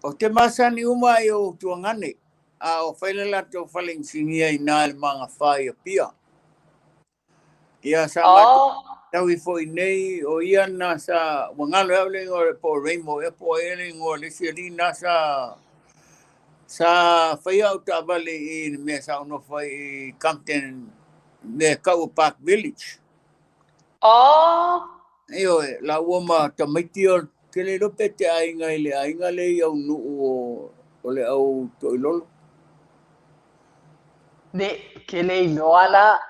Ou te masani uma i ou tuagane, a o fai le latou fale inisinia i ina i le magafa i Apia. Ia sa matou tau ifo i inei, o ia na sa, ua galo e au le igoa po o Raymond ea po o ai ea le igoa o le isi alii na sa faia au taavale i le mea sa ou nofo ai i Compton, mea e tau o Park Village. Ioe, lāua ma tamaiti o te le iloa pe te aiga i le aiga lea i aunuu o le au toilolo. Ne, ke le iloa la.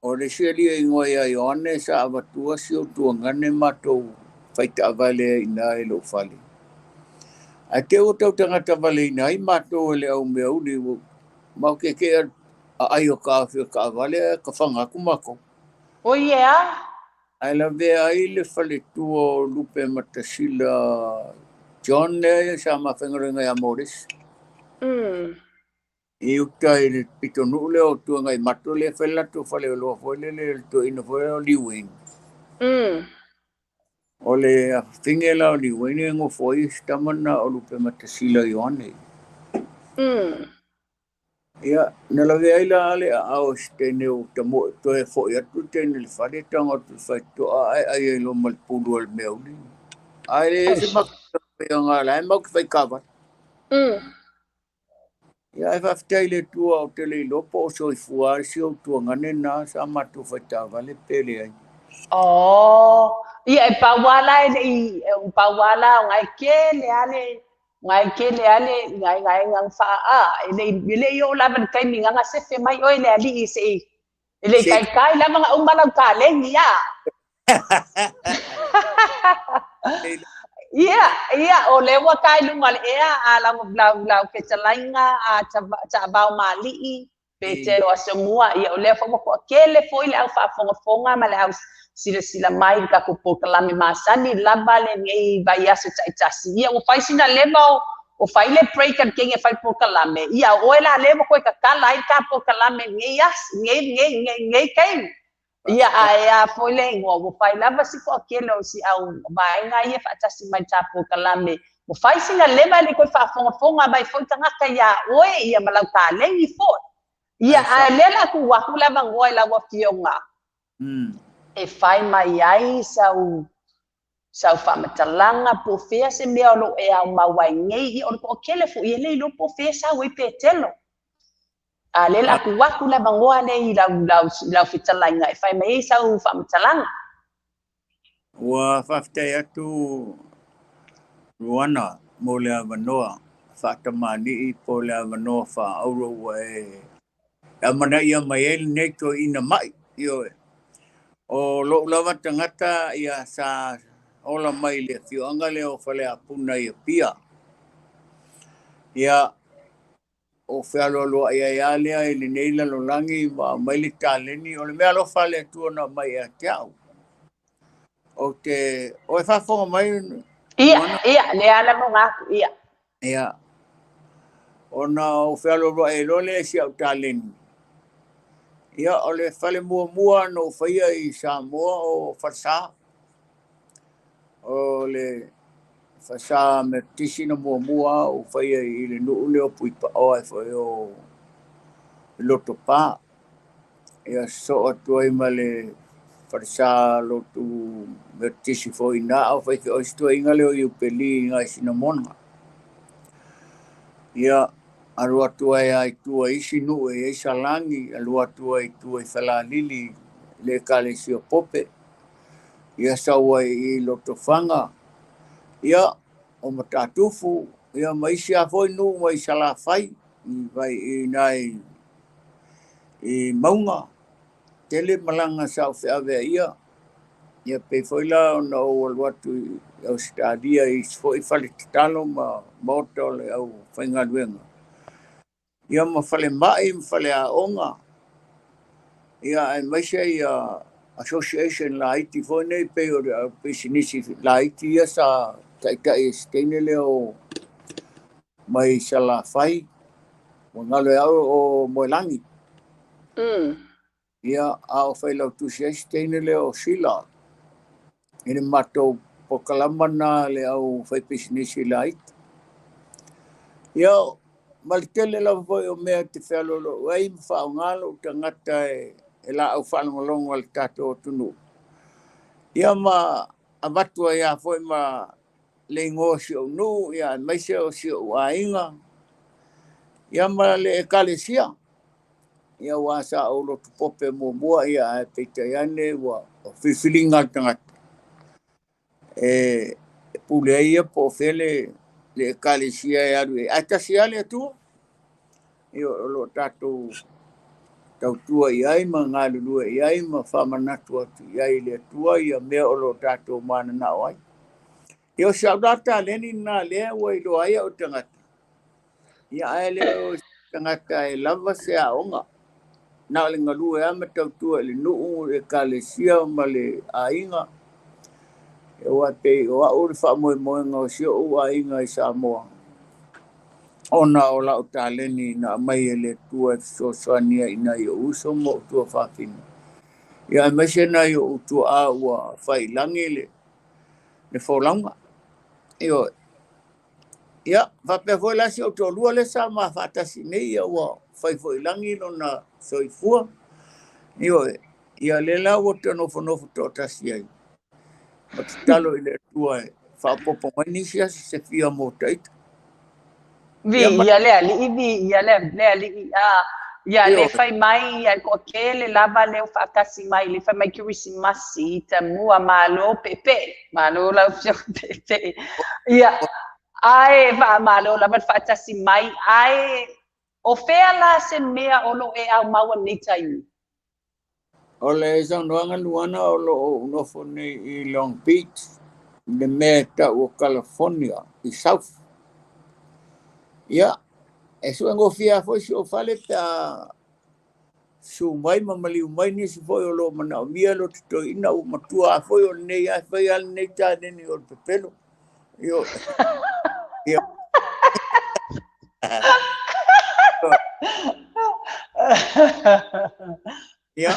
O le isi alii e igoa ia Ioane sa avatua si ou tuagane matou fai taavale ai i ina i lou fale. Ae te i ua tau tagata valeina ai matou e le au meauli ua matou tietie aai o taofi o taavale ae tafaga atu matou. Oi e a? Ae lavea ai le faletua o Lupematasila John lea sa ma faigaluega ia Moresi. I uta i le pitonuu lea o Tuagaimato lea e fai le latou faleoloa foi lele le toeaina foi lea o Lee Wayne. O le afafine la o Lee Wayne e nofo ai si tama lena o Lupematasila Ioane. Ia, na lavea ai la le aao i se teine ua tamoe toe fo'i atu le teine i le fale tago atu i le faitotoa ae ai ai loa ma le pulu a le meauli. Ae leai se matou la e matou te fai taavale. Ia, ae faafetai i le Atua ou te le iloa po o soifua lava si ou tuagane lena sa matou fai taavale pe leai. Ia, e pau lava la e le i, pau lava la o ngai kele lava le ngai kele lava le ngai ngai ngang fa a e le i e le i oo lava i le taimi nga sefe mai oe le alii se i e le i taitai lava na uma lau taleni a. Ia, ia, o lea ua ta i luga o le ea a lau lau lau fetalaiga a Taavao Maali'i Petelo Asomua, ia o lea foi ua toatele foi le au faafogafoga ma le au silasila mai i le tatou polokalame masani lava lenei vaiaso taitasi. Ia ua fai sina leva o fai le break a le teine e fai le polokalame, ia o oe la lea ua toe tatala ai le ta polokalame i lenei aso, lenei taimi. Ia, ae a foi le igoa, ua fai lava si toatele o si au vaega ia faatasi mai i le ta polokalame. Ua fai sina leva e le i toe faafogafoga mai foi tagata iā oe, ia ma lau taleni foi. Ia, ae lea o le a tuu atu le avanoa i lau Afioga e fai mai ai sau faamatalaga po o fea se mea o lo o e aumau ai nei. Ia, o le toatele foi e le iloa po o fea e sau ai Petelo. A lea o le a tuu atu le avanoa lea i lau fetalaiga e fai mai ai sau faamatalaga. Ua faafetai atu Luana mo le avanoa faatamalii po o le avanoa faaauro ua e amanaia mai ai lenei toeaina mai. Ioe. O lou lava tagata ia sa ola mai i le afioaga lea o Faleapuna i Apia. Ia, o fealoaloai ai lava lea i lenei lalolagi ma aumai le taleni. O le mea alofa a le Atua na aumai ia te au. Ou te, o e faafofoga mai. Ia, ia, lea lava lagoga atu, ia. Ia, ona ou fealoaloai ai loa lea i si au taleni. Ia, o le fale muamua na ou faia i Samoa o Falesa. O le Falesa Metotisi na muamua ou faia i le nuu lea o Puipaa ai foi o Lotopa. Ia sosoo atu ai ma le Falesa Lotu Metotisi foi i ina, a o faifeau ai si toeaina lea o Iupeli i ina i Sinamona. Ia, alu atu ai lava i tua i isi nuu e i ai Salani, alu atu ai i tua i Falalili i le Ekalesia o Pope. Ia sau ai i Lotofaga, ia, o Matatufu, ia ma isi lava foi nuu mai Salafai, i ina i Mauga. Tele malaga sa ou feaveaia. Ia pei foi la ona ou alu atu i Ausetalia i isi foi fale tatalo ma maota o le aufaigaluega. Ia ma falemai ma faleaoga. Ia aemaise ia association laiti foi nei pei o le pisinisi laiti ia sa taitai e si teine lea o mai Salafai, ua galo ia au o Moelagi. Ia, a o failautusi ai si teine lea o Sila i le matou polokalama lena a le aufaipisinisi laiti. Ia, ma le tele lava foi o mea e te fealoaloai ai ma faaaoga lou tagata e laau faalogologo a le tatou atunuu. Ia ma avatu ai lava foi ma le igoa o si ou nuu, ia aemaise o si ou aiga, ia ma le ekalesia. Ia aua sa ou lotu Pope muamua, ia ae peitai ane ua filifiliga a le tagata e pule ai ia po o fea le ekalesia e alu i ai. Ae tasi lava le Atua, ia o lo o tatou tautua i ai ma galulue i ai ma faamanatu atu i ai i le Atua ia mea o lo o tatou mananao ai. Ia o si au la taleni lena lea ua iloa ai au e tagata, ia ae le o se tagata e lava se aoga. Na o le galue lava ma tautua i le nuu, le ekalesia ma le aiga. Aua e pei o au le faamoemoega o si ou aiga i Samoa, ona o lau taleni na aumai e le Atua e fesoasoani ai i nai ou uso ma ou tuafafine. Ia aemaise nai ou tuaa ua fai i lagi le folauga. Ioe. Ia, faapea foi la si ou toalua lea sa ma faatasi nei, ia ua fai foi i lagi lona soifua. Ioe. Ia lea la ua ta nofonofo toatasi ai ma tatalo i le Atua e faaopoopo mai nisi aso se fia mo taita. Viia le Alii, viia le Alii. Ia le fai mai ia le toatele lava lea ua faatasi mai, le fai mai Kerisimasi i tamua, malo peepee, malo lau afioga peepee. Ia, ae faamalo lava le faatasi mai, ae o fea la se mea o lo o e aumau i lenei taimi? O le saunoaga Luana o lo o ou nofo nei i Long Beach, le mea e tau o California i South. Ia, e suegofie lava foi si ou fale pe a susu mai ma maliu mai nisi foi o lo o manaomia loto toeaina ua matua lava foi o lenei lava e fai lava lenei taleni o le pepelo. Ioe. Ia. Ia,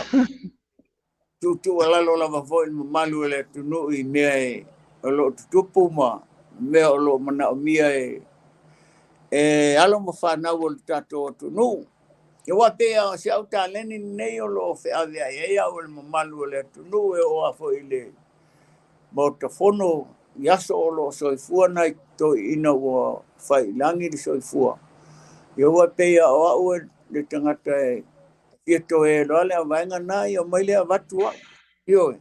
tuutuualalo lava foi i le mamalu o le atunuu i mea o lo o tutupu ma mea o lo o manaomia e alo ma fanau o le tatou atunuu. Aua e pei o si au taleni lenei o lo o feaveai ai au e le mamalu o le atunuu e oo lava foi i le Maota Fono i aso o lo o soifua nai toeaiina ua fai i lagi le soifua. Ia aua e pei o au le tagata e fia toea loa le auvaega lena, ia omai lea avatu au. Ioe.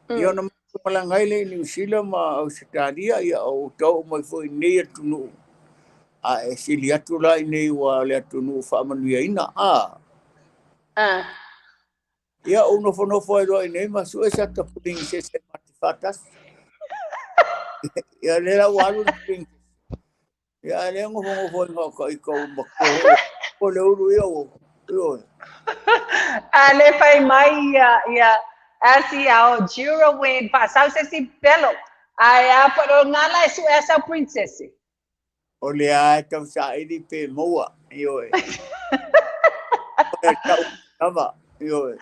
Ia ona matou malaga ai lea i Niu Sila ma Ausetalia, ia ou tau mai foi i nei atunuu. A e sili atu la i nei ua le atunuu faamanuiaina. Ia ou nofonofo ai loa i nei ma sue se ata pilinisese ma te faatasi. Ia lea la ua alu le pilinisese. Ia ae lea nofonofo ai na o ka ita ua matua hoi. O le ulu ia ua, ioe. A le fai mai ia, ia, asi a o jura wen faasau se isi pelo. Ae a po o ngala e sue a sau princess. O lea e tausaili pe maua, ioe. O le tau lava, ioe.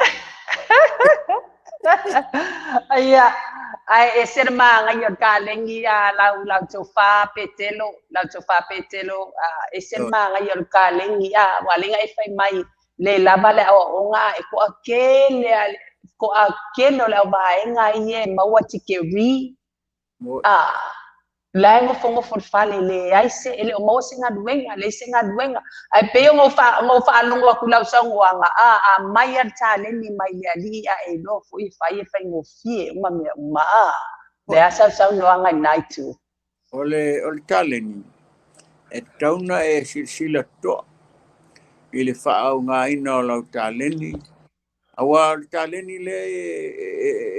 Ia, ae ese le magaia o le kalegi a lau lau tofa Petelo, lau tofa Petelo, ese le magaia o le kalegi a ua lenga e fai mai le lava le aoaoga e toatele toatele o le auvaega ia e maua tikeri. La e nofonofo i le fale, leai se, e le o maua se galuega, leai se galuega. Ae pei ona ou faalogo atu i lau saunoaga, a aumai lava le taleni mai le Alii a e iloa foi e fai e faigofie uma mea uma. A, o le a sau saunoaga i lena itu? O le taleni, e tatau ona e silasila totoa i le faaaogaina o lau taleni. Aua o le taleni lea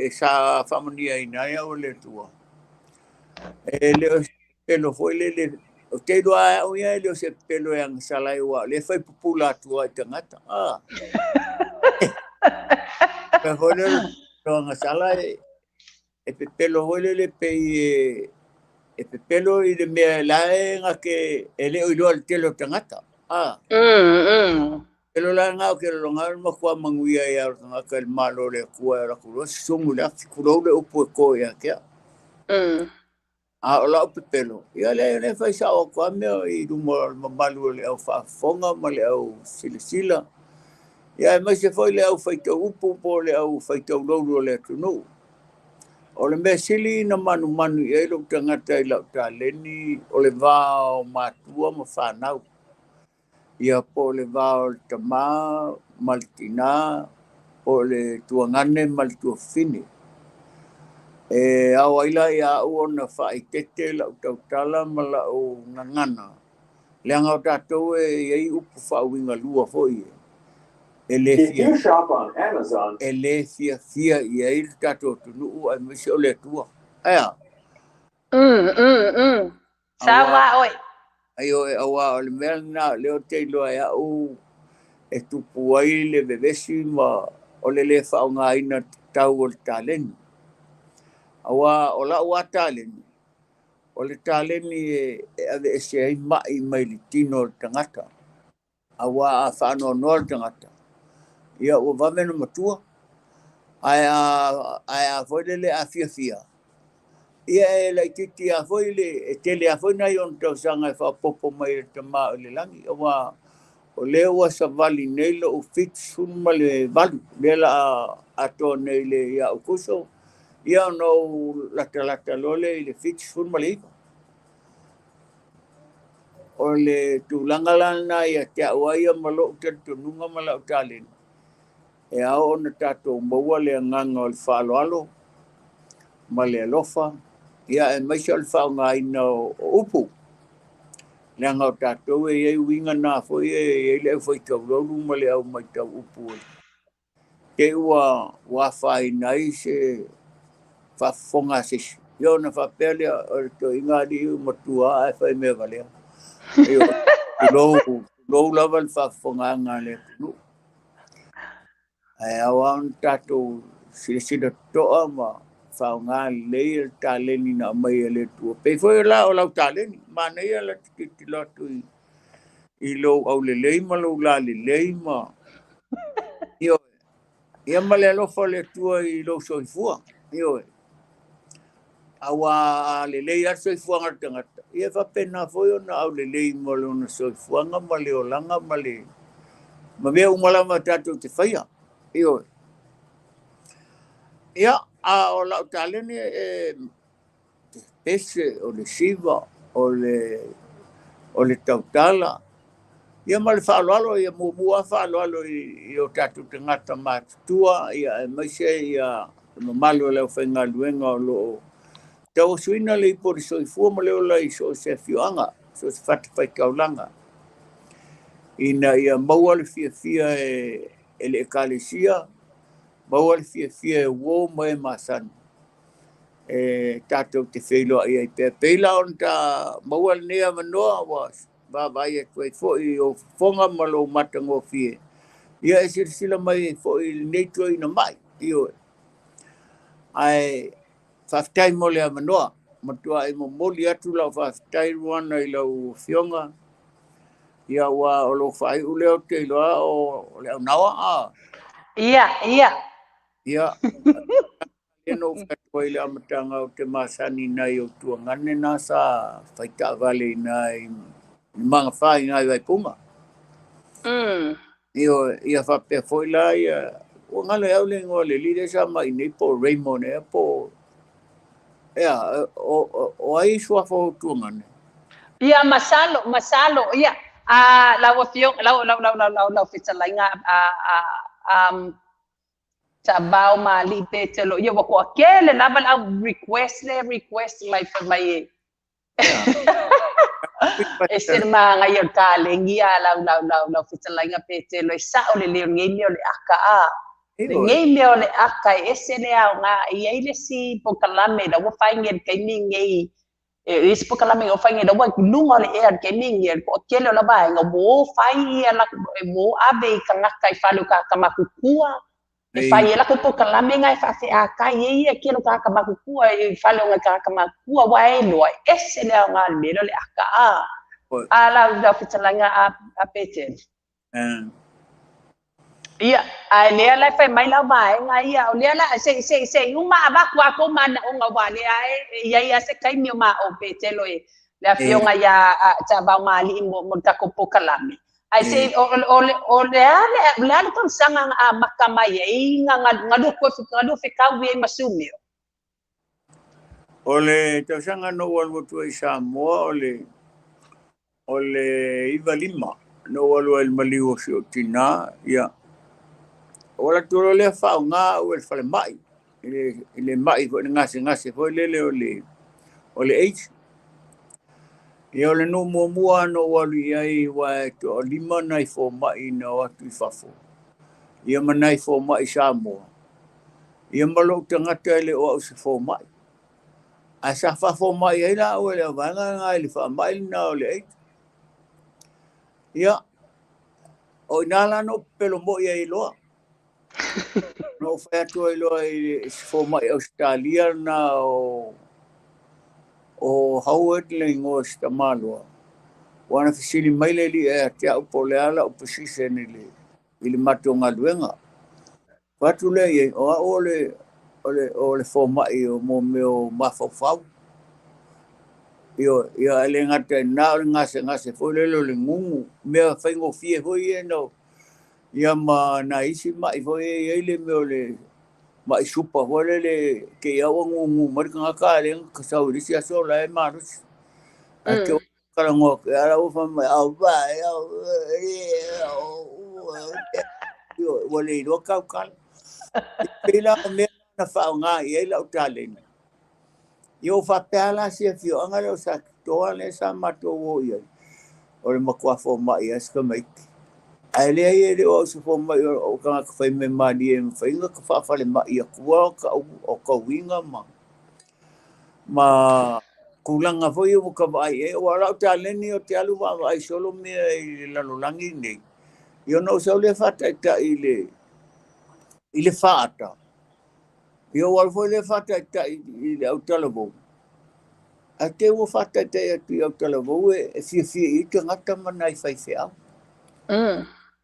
e sa faamanuiaina ai au e le Atua. E le o se pepelo foi lele, ou te iloa lava au ia e le o se pepelo e agasala ai, aua o lea e fai pupula atu ai i tagata. Mea foi lea o le pepelo agasala e pepelo foi lele pei e pepelo i le mea la e gake e le o iloa e le tele o tagata. Pepelo la lena o ke lologa o le matua manuia ia o le tagata i le Malo o le Atua e alu atu loa susugu i le afi, tulou le upu e to ia te au. A o la'u pepelo, ia lea lea fai sa'o atu a mea i luma o le mamalu o le au faafofoga ma le au silasila, ia aemaise foi le au faitau upu po o le au faitau loulu o le atunuu. O le mea sili na manumanu i ai lou tagata i la'u taleni o le va o matua ma fanau, ia po o le va o le tamā ma le tinā, po o le tuagane ma le tuafafine. E ao ai la ia a'u ona faaitete la'u tautala ma la'u gagana, leaga o tatou e iai upu faauiga lua foi e lē If fia you shop on Amazon, e lē fiafia i ai le tatou atunuu aemaise o le Atua ae a. Sauā Auā oe. Ioe, auā o le mea lenā o lea ou te iloa e a'u e tupu ai le vevesi ma o le lē faaaogāina tatau o le taleni. Auā o la'u a taleni, o le taleni e aveese ai ma'i mai le tino o le tagata. Auā a faanoanoa le tagata, ia ua vave ona matua. Ae a foi lele a fiafia, ia e laitiiti a foi le e tele a foi nai ona tausaga e faaopoopo mai e le Tamā o le lagi. Auā o lea ua savali nei lo'u 78 lea la a atoa nei le ia Aukuso, ia ona ou latalata loa lea i le 79. O le tulaga la lenā ia te a'u a ia ma lo'u talitonuga ma la'u taleni, e ao ona tatou maua le agaga o le faaaloalo ma le alofa, ia aemaise o le faaaogāina o upu. Leaga o tatou e iai uiga na foi e iai le au faitaulaulu ma le au maitau upu te ua afaina ai se faafofoga a se isi. Ia ona faapea lea o le toeaina alii matua ae fai mea valea. Ioe, tulou, tulou lava le faafofogaaga a le atunuu. Ae ao a ona tatou silasila toto'a ma faaaogā lelei le taleni na aumai e le Atua. Pei foi la o lau taleni, manaia la te tilotilo atu i lou aulelei ma lou lalelei ma ioe, ia ma le alofa o le Atua i lou soifua. Ioe. Auā a lelei a le soifuaga o le tagata, ia e faapena foi ona aulelei ma lona soifuaga ma le olaga ma le ma mea uma lava tatou te faia. Ioe. Ia, a o la'u taleni e pese, o le siva, o le tautala, ia ma le faaaloalo, ia muamua a faaaloalo i o tatou tagata matutua, ia aemaise ia le mamalu o le aufaigaluega o loo tauasuina le ipu o le soifua ma le ola i so o se afioaga, so o se fatafaitaulaga, ina ia maua le fiafia e le Ekalesia, maua le fiafia e uō ma e masani e tatou te feiloai ai pea. Pei la ona ta maua lenei avanoa ua vaavaai atu ai foi i ou fofoga ma lou matagofie, ia e silasila mai ai foi i lenei toeaina ma'i. Ioe. Ae faafetai mo le avanoa, matua'i momoli atu lau faafetai Luana i lau afioga, ia ua o lou faai'u lea ou te iloa o le aunaoa a. Ia, ia. Ia, lea na ou fai atu ai i le amataga ou te masani nai ou tuagane na sa faitaavale i ina i Magafa i ina i Vaipuga. Ioe, ia faapea foi la ia ua galo ia au le igoa o le alii lea sa mai nei po o Raymond ea po o ea o ai suafa o tuagane. Ia, masalo, masalo, ia, a lau afioga, lau fetalaiga a Taavao ma Alii Petelo, ia ua toatele lava le au request le request mai fai mai e. E se le magaia o le taleni a lau fetalaiga Petelo e sa'o lelei o lenei mea o le aka a. Lenei mea o le aka e ese le aogā e iai le isi polokalame la ua fai nei i le taimi lenei e isi polokalame ua fai nei la ua i luga o le ea i le taimi lenei o le toatele o la vaega ua o fai ia ua o ave i tagata i fale o tagata matutua e fai ai latou polokalame na e faafeakai ai ia tele o tagata matutua i fale o nai tagata matutua aua e iloa e ese le aogā o le mea lea o le aka a. A lau fetalaiga a Petelo. Ia, ae lea la e fai mai lau vaega ia, o lea la se se se i uma avatu a tou manaoga aua lea e i ai lava se taimi o maou Petelo e le afioga ia Taavaomalii mo le tatou polokalame. Ae se o le a le tausaga na amata mai ai na galue fetaui ai ma Sumeo? O le tausaga na ou alu atu ai i Samoa o le 95 na ou alu ai i le maliu o si ou tinā, ia. Ua alu atu loa lea faaaoga au e le falemai i le mai foi le gasegase foi lele o le AIDS. Ia o le nuu muamua na ou alu i ai aua e toalima nai fomai na o atu i fafo, ia ma nai fomai Samoa, ia ma lou tagata e le o au se fomai. Ae sa faafomai ai la au e le auvaega lena i le faamai lena o le AIDS. Ia, o ina la na ou pepelo moi ai loa. Na ou fai atu ai loa i se fomai Ausetalia lena o Howard le igoa o si tamaloa. Ua na fesili mai le alii ia te au po o le a lau position i le matou galuega. Fai atu lea i ai, o au o le fomai o mo mea o mafaufau. Ia e le gata i lena o le gasegase foi lele o le gugu, mea faigofie foi ia na ia ma nai isi mai foi e i ai le mea o le mai supa foi lele te i au gugu mai le tagata a le ka sau i le isi aso la e malosi. Ae te talanoa atu ia la ua fai mai au vai au ua le iloa tautala. E pei la o mea na faaaoga i ai lau taleni. Ia ua faapea la si afioaga lea o Satitoa lea sa matou o i ai. O le matua fomai lava si tamaiti. Ae leai e le o au se fomai o tagata faimea malie e mafai ona faafalemai atua o tauiga ma tulaga foi ia ua ta vaai i ai. Aua o lau taleni ou te alu vaavaai solo mea i le lalolagi nei. Ia ona ou sau lea faataitai i le faata. Ia ua alu foi lea faataitai i le autalavou. Ae te ua faataitai atu i autalavou e fiafia i ai tagata ma nai faifeau.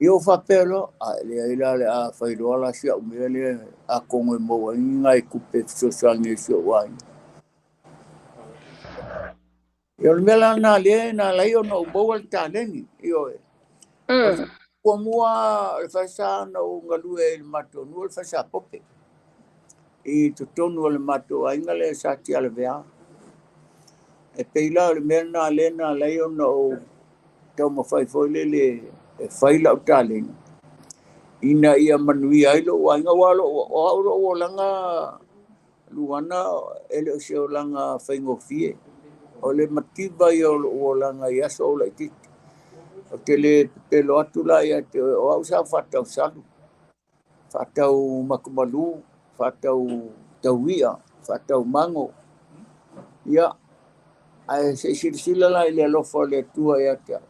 Ia ua faapea loa, a leai la o le a fai loa la si au mea lea atonu e maua ai ni nai tupe e fesoasoani i si ou aiga. Ia o le mea la lena lea na ala ai ona ou maua le taleni. Ioe. Muamua o le falesa na ou galue ai i le matou nuu o le falesa Pope. I totonu o le matou aiga lea sa Tialavea. E pei la o le mea lena lea na ala ai ona ou taumafai foi lele e fai lau taleni ina ia manuia ai lou aiga. Aua o au lou olaga Luana e le o se olaga faigofie. O le mativa ia o lou olaga i aso o laitiiti. Ou te le pepelo atu la ia te oe, o au sa faatau salu, faatau matumalu, faatau taui'a, faatau mago. Ia, ae se i silasila la i le alofa o le Atua ia te au.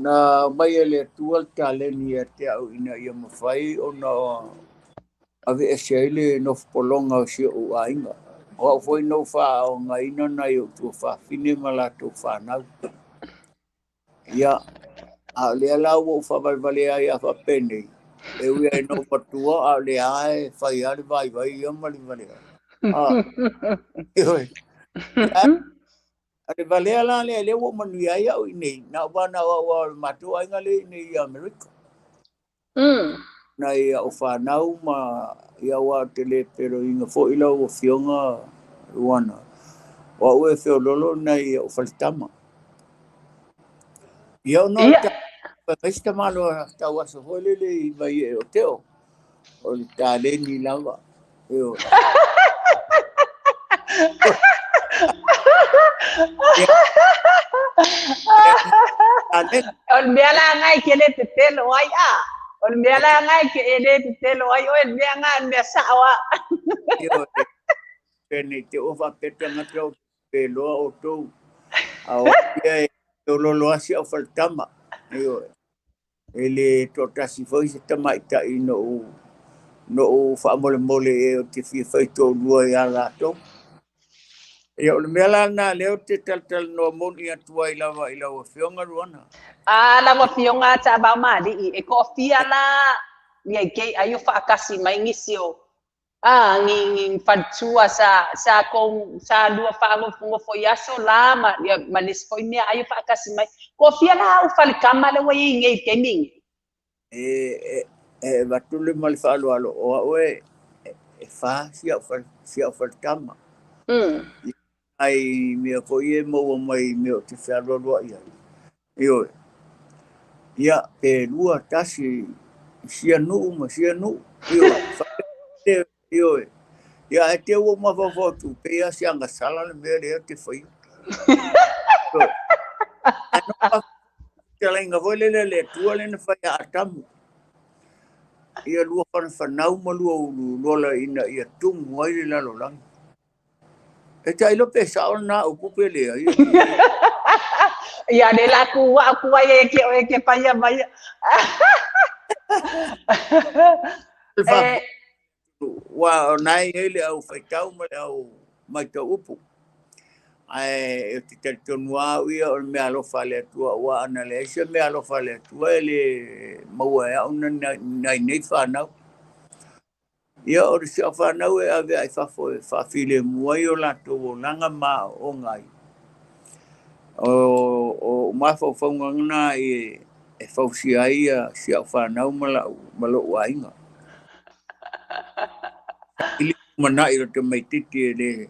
Na aumai e le Atua le taleni ia te au ina ia mafai ona aveese ai le nofopologa o si ou aiga. O au foi na ou faaaogaina nai ou tuafafine ma latou fanau. Ia, a o lea la ua ou faavalevale ai a faapenei, e ui ai na ou matua, a o lea e fai lava le vaivai ia ma le valea. Ioe. A le valea la lea lea ua ou manuia ai au i nei, na ou vanao au o le matou aiga lea i nei i Amerika. Nai au fanau ma ia aua ou te le peloina foi lau afioga Luana. O au e feololo nai au faletama. Ia ona o le fai mai si tamaloa tau aso foi lele i Vaiee o Teo. O le taleni lava. Ioe. O le mea la lena e te le pepelo ai a. O le mea la lena e te e le pepelo ai oe, le mea lena o le mea sao lava. Ioe. Penei te ua faapea tagata o peloa outou. A o ia e feololo lava si au faletama. Ioe. E le toatasi foi se tamaitai na ou faamolemole i ai ou te fia faitoalua ia latou. Ia, o le mea la lena lea ou te talatalanoa moni atu ai lava i lau Afioga Luana. A lau Afioga Taavao ma Alii, e toafia la ia i kei ai o faatasi mai nisi o a ni ni faletua sa kou sa lua faagofogofo'o i aso la ma ia ma le isi foi mea ai o faatasi mai. Toafia la au falekama lea ua i ai nei i le taimi lenei? E avatu le ma le faaaloalo o au e fa si au faletama. Ai mea foi e maua mai mea o te fealualuai ai. Ioe. Ia, pe lua tasi sia nuu ma sia nuu. Ioe. Ioe. Ia, ae te ua mafaufau atu, pei lava se agasala le mea lea te faia. Ioe. Ae no fetalaiga foi lele a le Atua lea na fai ia Atamu. Ia lua fanafanau ma lua uluuluola ina ia tumu ai le lalolagi. E tailo pe sa'o lena upu pe leai. Ia le la ku a'u ku ai e ke oe ke paia mai. E Ua o na e i ai le au faitau ma le au matau upu. Ae ou te talitonu lava au ia o le meaalofa a le Atua, aua ana leai se meaalofa a le Atua e le maua e au nai nei fanau. Ia, o le si au fanau e ave ai fafo e faafilemu ai o latou olaga ma aoaoga ai. O mafaufauga na e fausia ai si au fanau ma lau ma lo'u aiga. Ili lumanai o le tamaititi e le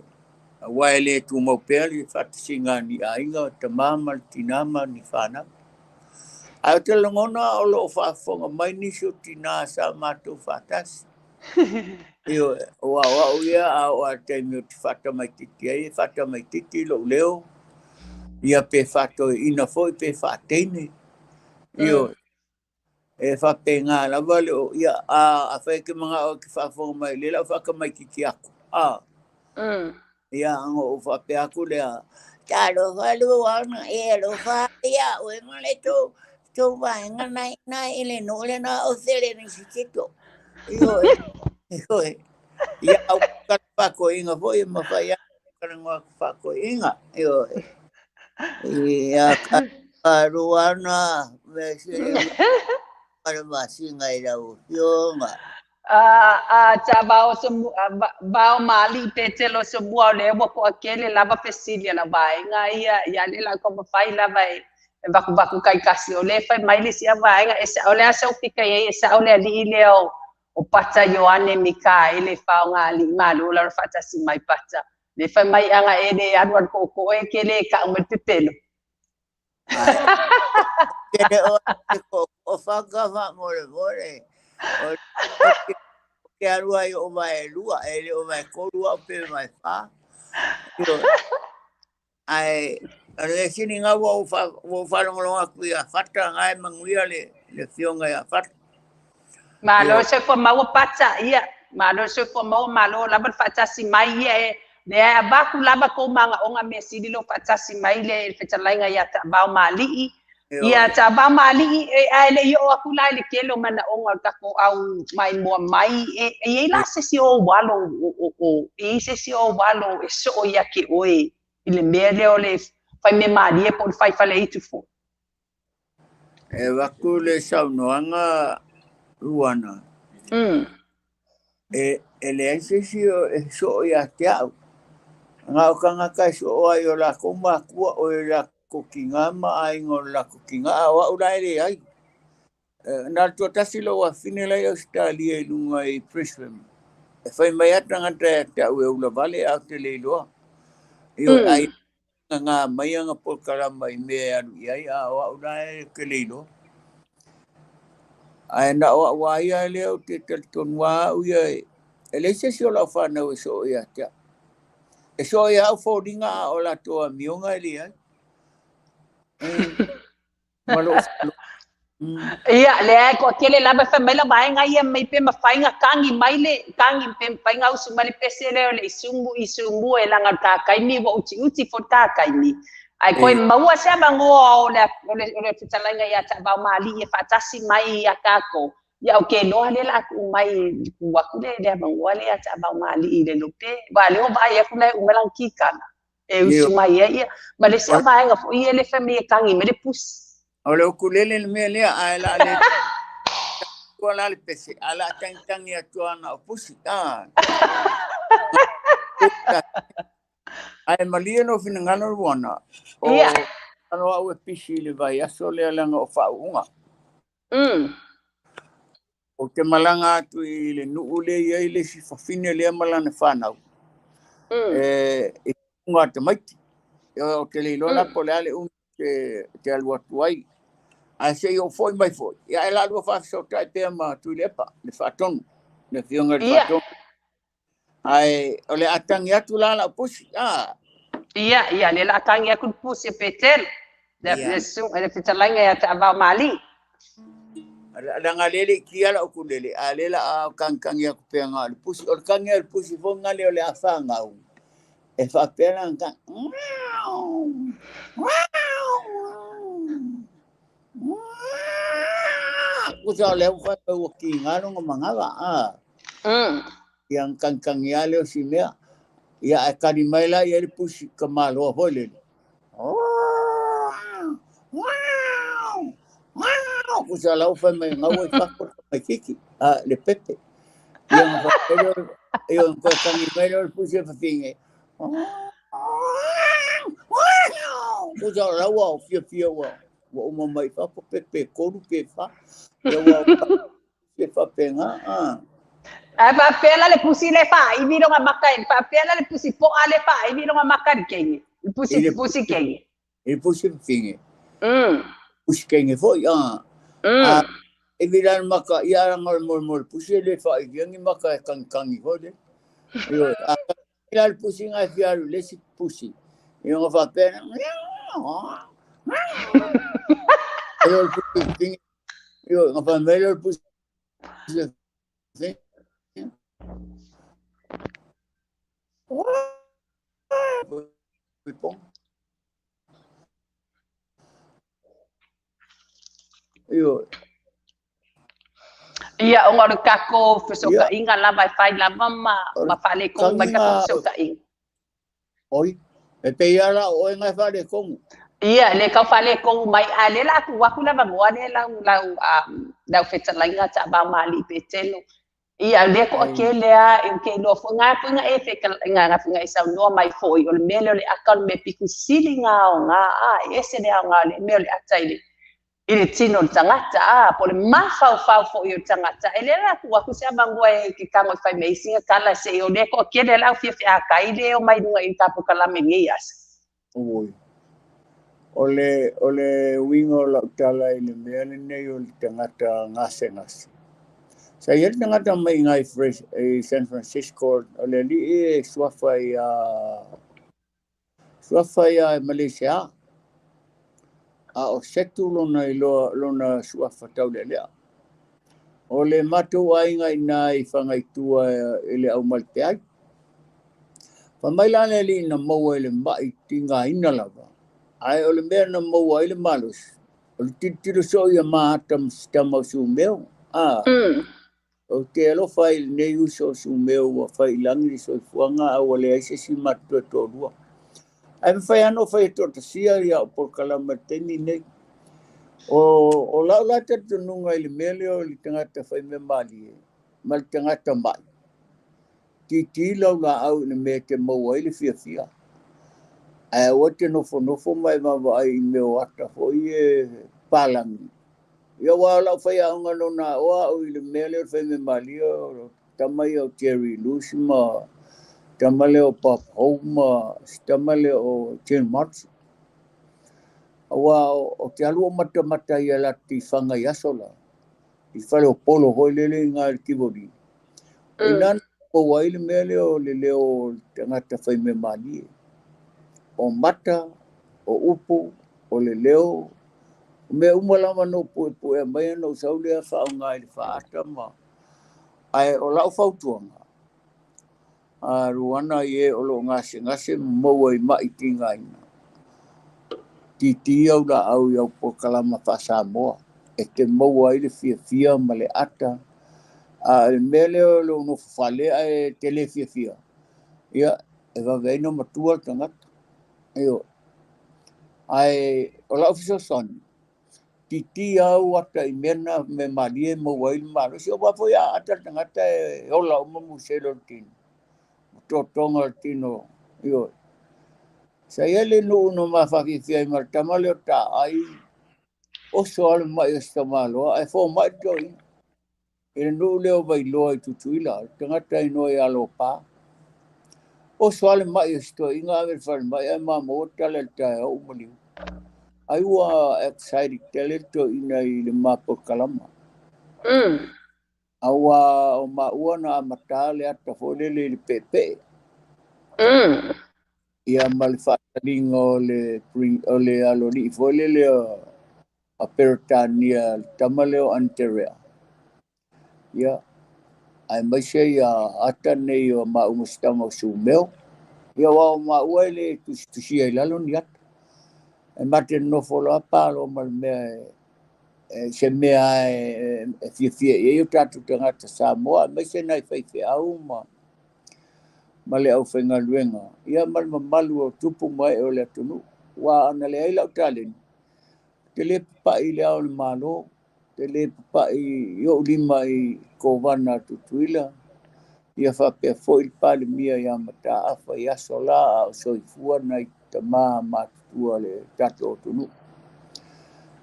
aua e le tumau pea le faatasiga a ni aiga, tamā ma le tinā ma ni fanau. Ae ou te lagona o lo o faafofoga mai nisi o tinā sa matou faatasi. Ioe, aua o au ia a oo lava i le taimi ou te faatamaititi ai, e faatamaititi lou leo, ia pe faatoeaina foi pe faateine. Ioe. E faapena lava le o ia afai e te manao e te faafofoga mai lea la ou faatamaititi atu. Ia ona ou faapea atu lea, talofa Luana, e alofa ia oe ma le tou vaega na ina i le nuu lena o Selenisitito. Ioe, ioe. Ia au faatoeaina foi e mafai lava ona talanoa atu faatoeaina. Ioe. Ia Luana, mea sili le masina i lau afioga. A Taavao vao ma Alii Petelo Asomua, o lea ua toatele lava fesili a lau vaega ia ia le la taumafai lava e vakuvaku taitasi. O lea e fai mai le isi vaega e sa'o le a sau fika i ai e sa'o le alii lea o Pata Ioane Mikaele faoga alii malo la faatasi mai Pata le fai mai aga e le alu alu to'oto'o e ke le ka'u mai le pepelo. Ke le o o whaka wha mo le vore. O ke alu ai o vai lua, e le o vai kolu au pe vai wha. Ai, le sini ngā ua o whalongolonga aku ia Fata, ngai manguia le fionga ia Fata. Malo soifua maua Pata, ia malo soifua maua, malo lava le faatasi mai ia e lea e avaku lava kou magaoga mea sili lo faatasi mai le fetalaiga iā Taavao ma Alii. Ia Taavao ma Alii e ae le'i oo aku la i le tele o manaoga o le tatou au maimoa mai e i ai la se isi o ou alo o e i ai se isi o ou alo e soo ia te oe i le mea lea o le fai mea malie po o le fai faleitu foi. E avatu le saunoaga Luana. E leai se isi e soo ia te au. Na o tagata e soo ai o lakou matua o e lakou tinā ma aiga o le lakou tinā, a o au la e leai. Na o le toatasi lou afafine la i Ausetalia i luga i Brisbane. E fai mai lava tagata ia te au e ula vale ae ou te le iloa. Ioe, ai gagā mai ana polokalama i mea e alu i ai, a o au la e te le iloa. Ae na o au a ia lea ou te talitonu lava au ia e leai se isi o lau fanau e soo ia te au. E soo ia au foliga a o latou amioga e leai. Ma lou Ia lea e toatele lava e fai mai la vaega ia mai pe mafai ona tagi mai le tagi pe mafai ona usu mai le pese lea o le isumu isumua e laga o le tataimi ua utiuti foi le tataimi ae toe maua se avanoa o le o le fetalaiga ia Taavao ma Alii e faatasi mai ia tatou. Ia ou te iloa lea o le a tuu mai tuu atu le avanoa lea ia Taavao ma Alii i le lope aua o lea ua vaai atu la e uma lana kikala. E usu mai ai ia. Ma le isi vaega foi ia le fai mai e tagi mai le pusi. O le ukulele le mea lea, ae la le tua la le pese, a la tangi atu ana o pusi. Ah. Ae malie no finagalo luana. O ano au e pisi le vai aso lea langa o faauuga. O te malaga atu i le nuu le i ai le isi fafine lea ma lana fanau. E i unga tamaiti. O te le iloa la po o le a le umi te alu atu ai. Ae se i ou foi mai foi. Ia e la lua faafesootai pea ma Tuilaepa, le faatonu, le afioga i le faatonu. Ae o le a tagi atu la lau pusi. Ah. Ia, ia, le la tagi atu le pusi o Petelo. Le le fetalaiga ia Taavao Mali. Leaga lea le i kia lau ukulele, a le la a kagikangi atu pea nga o le pusi. O le kagi a le pusi foi nga lea o le a whangau. E whaapea la nga Kusa o le au whai ua ki ngā rongo mangawa. Ah. Ia kagikangi a leo si mea. Ia e kari mai la ia le pusi ka maloa foi lele. Kusa lau whai mai ngau e whako mai kiki. Ah, le pepe. Ia nga whai ia nga kangi mai leo le pusi e whawhinge. Kusa lau au fia fia ua. Ua uma mai whapo pepe koru pe wha. Ia ua pe wha pe ngā. Ah. Ae faapea la le pusi le faaivi longa maka e faapea la le pusi po'a le faaivi longa maka le kenge. Le pusi pusi kenge. I le pusi kenge. Pusi kenge foi. Ah. Ah, e vira le maka ia ranga o le mo le pusi e le faaivi angi maka e kangikangi foi le. Io a la le pusi ngai fia alu le isi pusi. Ia nga faapea Io le pusi kenge. Io nga fai mai le pusi Io Ia o le kako fesootaiga lava e fai lava ma faaletonu mai kako fesootaiga. Oi, e pei ala o oe ngai faaletonu. Ia, le kau faaletonu mai a le la atu aku lava moa le lau lau lau fetalaiga Taavao Maali'i Petelo. Ia le ko ke lea e ke iloa foi ngā puinga e fe ngā ngā puinga e saunoa mai foi o le mea lea o le aka o le mea piku sili ngā o ngā a e ese le ao ngā le mea o le ata i le i le tino o le tagata a po o le mafaufau foi o le tagata e le la atu aku se avanoa e ke kago e fai mai singa kala se i o le ko ke le lau fia feakai le o mai luga i tapu kalame nei asa. Oi. O le uiga o lau tala i le mea lenei o le tagata gasegase. Sa i ai le tagata mai iga i San Francisco o le alii e suafa ia Malaysia. A o setu lona iloa lona suafa taulealea. O le matou aiga ina i Fagaitua i le aumalepeai. Fai mai la le alii na maua i le mai tigaina lava. Ae o le mea na maua ai le malosi. O le tilotilo soo ia maata ma si tama o Sumeo. Ah. O te alofa i lenei uso o Sumeo ua fai i lagi le soifuaga a ua leai se isi matou toalua. Ae mafai lava ona ou fai atu atasia ia o polokalame i le taimi nei. O lau la talitonuga i le mea lea o le tagata faimea malie ma le tagata mai. Titi lau laau i le mea e te maua ai le fiafia. Ae aua te nofonofo ma e vaavaai i mea o ata foi e palagi. Ia ua lau fai aoga lona o au i le mea lea o le faimea malie o tama ia o Jerry Lewis ma tama lea o Bob Hope ma si tama lea o Jim Morrison. Aua o te alu o matamata ia la te whanga i aso la. I whare o polo hoi lele i ngā Tivoli. I nana o ai le mea lea o le leo o tagata faimea malie. O mata, o upu, o le leo. O mea uma lava no puepuea mai ana o sau lea whaonga i le whaata ma. Ae o lau fautuaga. A ruana i e o lo gasegase maua i mai tigaina. Titi au la au i au polokalama faa-Samoa. E te maua ai le fiafia ma le ata. A le mea lea o le nofo fale ae te le fiafia. Ia, e vave ai na matua le tagata. Ioe. Ae o lau fesoasoani, titi au ata i mea na mea malie e maua ai le malosi. Aua foi a ata le tagata e ola uma musele o le tino, ma totoga o le tino. Ioe. Sa i ai le nuu na ma faafiafia ai ma le tama lea o Taai, oso lava le mai o si tamaloa ae fomai le toeaina. I le nuu lea o Vailoa i Tutuila, le tagata igoa ia Lopa. Oso lava le mai o si toeaina ave i le falemai ae mamoa tala i le taeao ua maliu. Ai ua excited tele le toeaina i le ma polokalama. Aua o maua na amata le ata foi lele i le peepee. Ia ma le faataliga o le o le aloalii foi lele a Peretania, le tama lea o Aneterea. Ia, aemaise ia ata nei o maua ma si tama o Sumeo. Ia aua o maua e le tusitusia i lalo ni ata. E mate nonofo loa pa loa ma le mea e se mea e fiafia i ai o tatou tagata Samoa, aemaise nai faifeau ma le aufaigaluega, ia ma le mamalu o tupu ma ee o le atunuu. Aua ana leai lau taleni, ou te le papai i le ao o le Malo, ou te le papai i ou lima i Kovana a Tutuila, ia faapea foi le Palemia ia Mataafa i aso la a o soifua nai tama matutua o le tatou atunuu.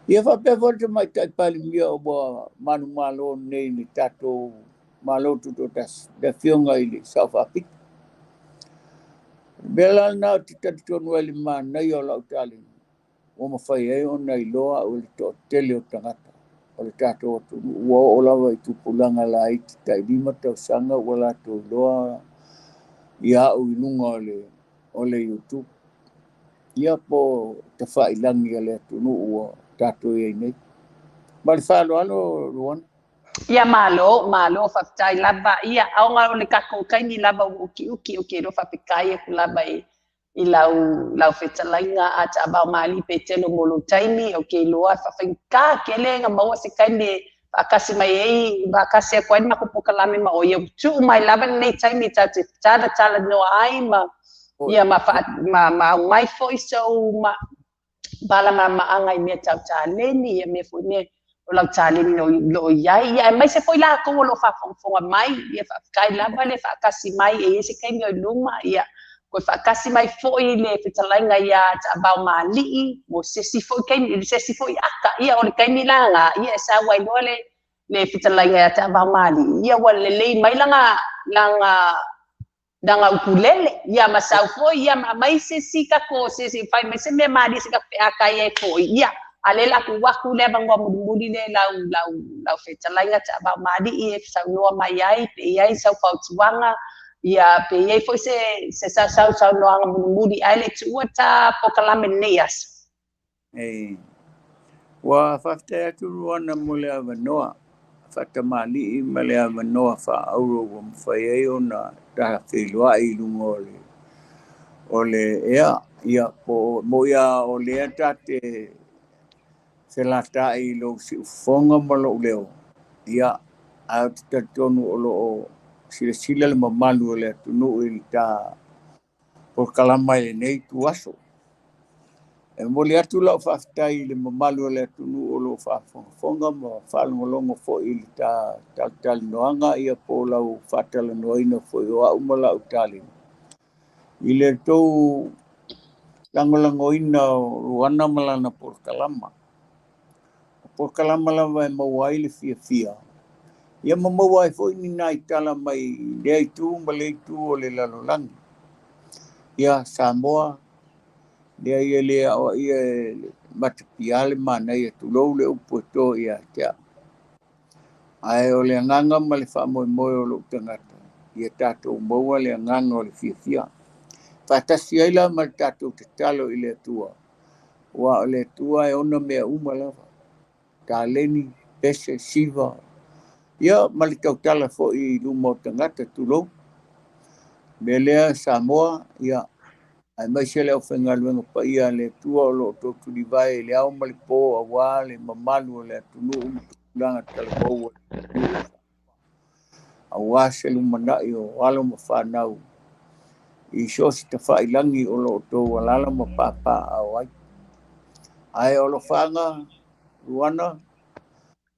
Ia faapea foi le tamaitai Palemia ua manumalo nei i le tatou Malo Tutoatasi, le Afioga i le Sao Faapito. O le mea la lena ou te talitonu ai i le manaia o lau taleni, ua mafai ai ona iloa au e le toatele o tagata o le tatou atunuu. Ua oo lava i tupulaga laiti tai 5 tausaga ua latou iloa ia au i luga o le YouTube. Ia po o tafailagi a le atunuu ua tatou i ai nei. Ma le faaaloalo, Luana. Ia malo, malo, faafetai lava. Ia, ona o le tatou taimi lava ua utiuti, ou te iloa faafetai atu lava i lau fetalaiga a Taavao Malie Petelo mo lou taimi. Ou te iloa faafaigata tele na maua se taimi e faatasi mai ai, faatasi atu ai le matou polokalame ma oe. Ia ua tuu mai lava lenei taimi tatou te talatalanoa ai ma ia ma ma ma aumai foi sou ma malamalamaaga i mea tau taleni, ia mea foi mea o lau taleni o lo o i ai, ia aemaise foi latou o lo o faafogafoga mai. Ia faafetai lava le faatasi mai, e i ai se taimi o i luma, ia toe faatasi mai foi le fetalaiga ia Taavao Malie mo se isi foi taimi, se isi foi ata. Ia o le taimi lana, ia e sau ai loa le fetalaiga ia Taavao Malie, ia ua lelei mai lana ukulele, ia ma sau foi, ia ma aumai se isi tatou, se isi fai mai se mea malie se tatou featai ai foi. Ia, a o lea o le a tuu atu le avanoa mulimuli lea i lau fetalaiga Taavao Malie e saunoa mai ai, pe i ai sau fautuaga, ia pe i ai foi se saunoaga mulimuli ae le tuua ta polokalame lenei aso. Ua faafetai atu Luana mo le avanoa faatamalii ma le avanoa faaauro ua mafai ai ona tafeiloai i luga o le ea. Ia po mo ia o lea tate felatai i lou siufofoga ma lou leo. Ia, ae ou te talitonu o lo o silasila le mamalu o le atunuu i le ta polokalama i lenei ituaso. E momoli atu lau faafetai i le mamalu o le atunuu o lo o faafogafoga ma faalogologo foi i le ta talatalanoaga, ia po o lau faatalanoaina foi o au ma lau taleni. I le tou lagolagoina o Luana ma lana polokalama. O polokalama lava e maua ai le fiafia, ia ma maua ai foi ni nai tala mai lea itu ma le itu o le lalolagi. Ia Samoa, lea ia le aoaia e matapia le manaia, tulou le upu e to ia te au. Ae o le agaga ma le faamoemoe o lou tagata, ia tatou maua le agaga o le fiafia. Faatasi ai la ma le tatou tatalo i le Atua, aua o le Atua e ona mea uma lava. Taleni, pese, siva, ia ma le tautala foi i luma o tagata, tulou. Mea lea Samoa, ia aemaise le aufaigaluega paia a le Atua o lo o tou tulivae i le ao ma le po aua le mamalu o le atunuu ma tupulaga talavou o le atunuu o Samoa, aua se lumanai o alo ma fanau I so o se tafailagi o lo o outou alaala ma papaaao ai. Ae o alofaaga Luana,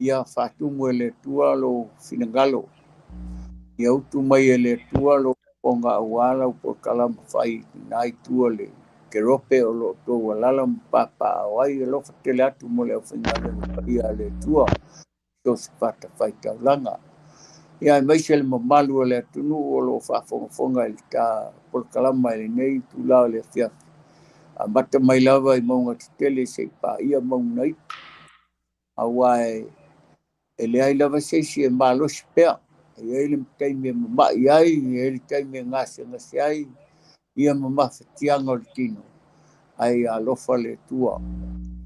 ia faatumu e le Atua lou finagalo, ia utu mai e le Atua lou fofoga aua lau polokalama fai i lena itu o le kerope o lo o outou alaala ma papaaao ai. Alofa tele atu mo le aufaigaluega paia a le Atua i so o se fatafaitaulaga. Ia aemaise le mamalu o le atunuu o lo o faafogafoga i le ta polokalama i lenei itula o le afiafi, amata mai lava i mauga tetele seia paia mauga iti, aua e leai lava se isi e malosi pea. E i ai le taimi e mamai ai, e i ai le taimi e gasegase ai, ia ma mafatiaga o le tino, ae ia alofa le Atua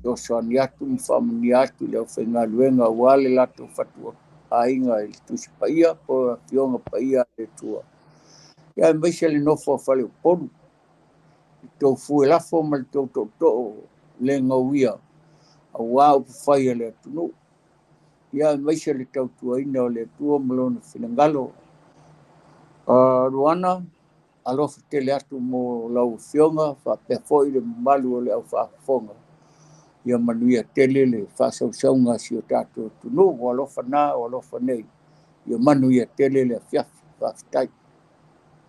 fesoasoani atu ma faamanuia atu i le aufaigaluega aua le latou fatuaiga i le Tusi Paia po o Afioga Paia a le Atua. Ia aemaise le nofo a Faleupolu, le tou fue lafo ma le tou tootoo le gauia aua upufai a le atunuu. Ia aemaise le tautuaina o le Atua ma Lona finagalo. Luana, alofa tele atu mo lau Afioga faapea foi le mamalu o le aufaafofoga. Ia manuia tele le faasausauga a si o tatou atunuu. Ua alofa na, ua alofa nei. Ia manuia tele le afiafi. Faafetai.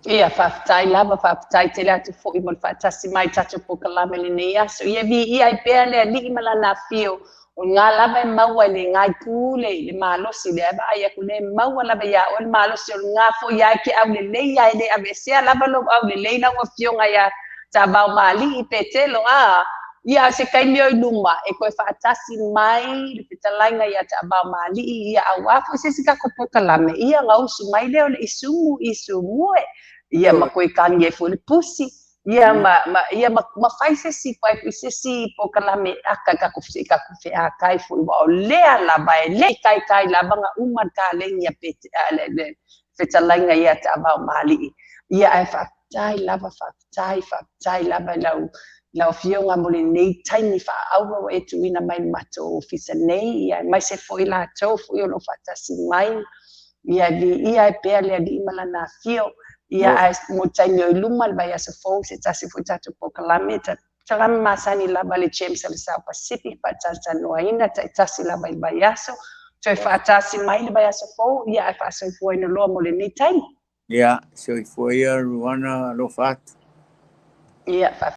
Ia, faafetai lava, faafetai tele atu foi mo le faatasi mai i tatou polokalame i lenei aso. Ia viia ai pea le Alii ma Lana afio, o lena lava e maua i le gaitū le, le malosi, lea e vaai atu nei, e maua lava iā oe le malosi, o lena foi lava e te aulelei lava, e le aveesea lava lou aulelei lau Afioga ia Tavaomalii Petelo, a ia, se taimi o i luma e toe faatasi mai le fetalaiga ia Taavaomalii, ia aua foi se isi tatou polokalame, ia ona usu mai lea o le isumu isumu e, ia ma toe tagi ai foi le pusi, ia ma, ma, ia ma, ma fai se isi, fai foi se isi polokalame aka i tatou, se i tatou feakai foi, aua o lea lava e le i taitai lava ona uma le taleni a Pete, a le, le fetalaiga ia Taavaomalii. Ia ae faafetai lava, faafetai, faafetai lava i lau lau Afioga mo lenei taimi faaauro ua e tuuina mai i le matou ofisa nei, ia aemaise foi latou foi o lo o faatasi mai, ia e viia ai pea le Alii ma Lana afio, ia ae mo le taimi o i luma, le vaiaso fou, se tasi foi tatou polokalame, polokalame masani lava le GEMS a le South Pacific, faatalatalanoaina taitasi lava i le vaiaso, toe faatasi mai le vaiaso fou, ia ae faasoifuaina loa mo lenei taimi. Ia, soifua ia Luana, alofa atu. Ia,